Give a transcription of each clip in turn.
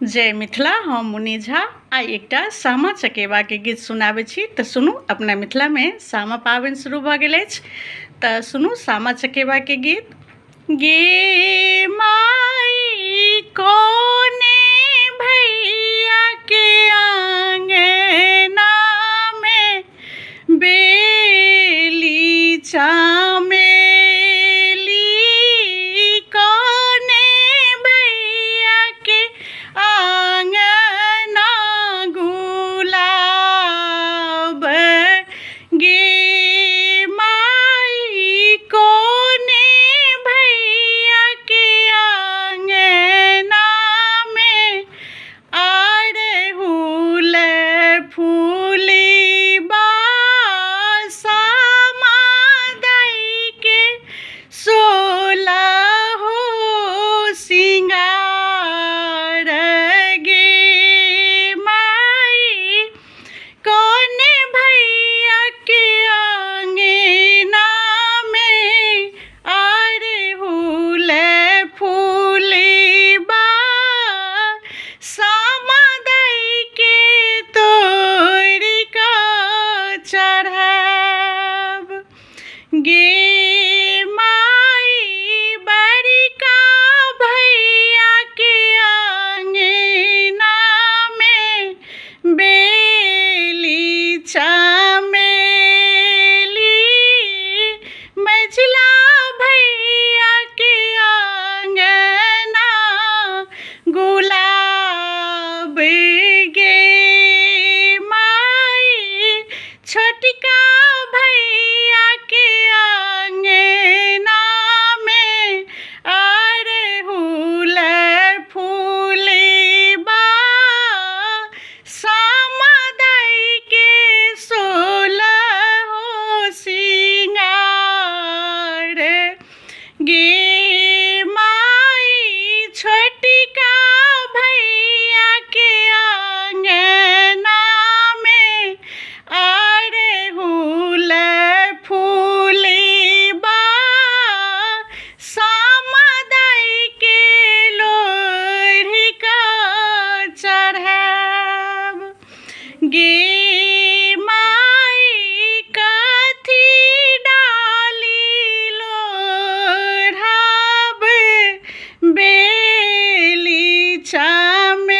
जय मिथिला। हम मुन्नी झा आइ एकटा सामा चकेवाके गीत सुनाबै छी। तऽ सुनू, अपना मिथिलामे सामा पाबनि शुरू भऽ गेल अछि, तऽ सुनू सामा चकेवाके गीत। गे माई कोने भैया के आंगना में बेली चमेली, कोने भैया के आंगना गुलाब, गे माई कोने भैया के आंगना में अड़हुल फूलबा, सामा दई के सोलहो सिंगार, गे माई कोने भैया के आंगना में अड़हुल फूलबा, सामा दई के तोड़ि कऽ चढ़ायब, गे माई बड़का भैया के आंगना में बेली चमेली, मझिला भैया के आंगना गुलाब, गे माई छोटका भैया के आंगना में अड़हुल फूलबा, सामा दई के सोलहो सिंगार, गे माई छोटका भैया के आंगना में अड़हुल फूलबा, सामा दई के लोढ़ि कऽ चढ़ायब, गे माई कथी डाली लोढ़ब बेली चमेली,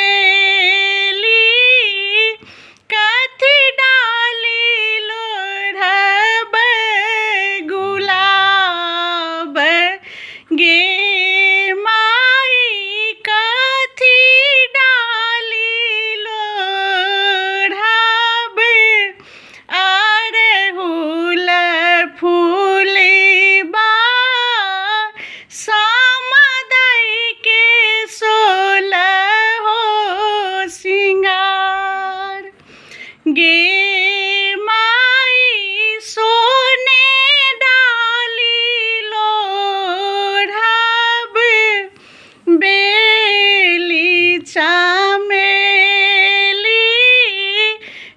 कथी डाली लोढ़ब गुलाब, गे माई कथी डाली लोढ़ब अड़हुल फूलबा, सामा दई के सोलहो सिंगार, गे माई सोने डाली लोढ़ब बेली चमेली,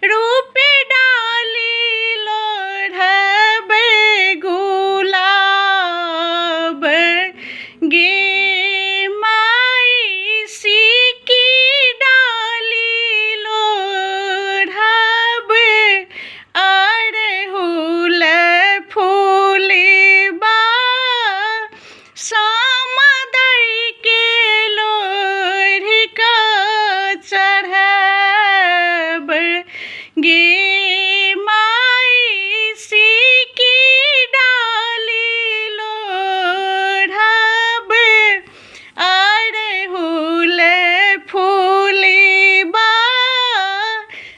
रूपे डाली लोढ़ब गुलाब, गे माई सिक्की डाली लोढ़ब अड़हुल फूलबा, सामा दई के लोढ़ि कऽ चढ़ायब, गे माई सिक्की डाली लोढ़ब अड़हुल फूलबा,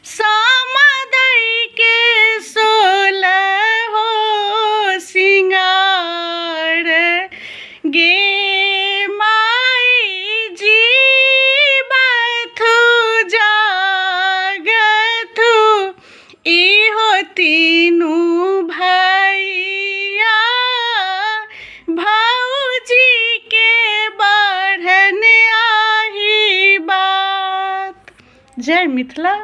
सामा दई के सोलहो सिंगार, गे माई जीबथु जागथु इहो तीनू भैया, भौजी के बढ़न आही बात। जय मिथिला।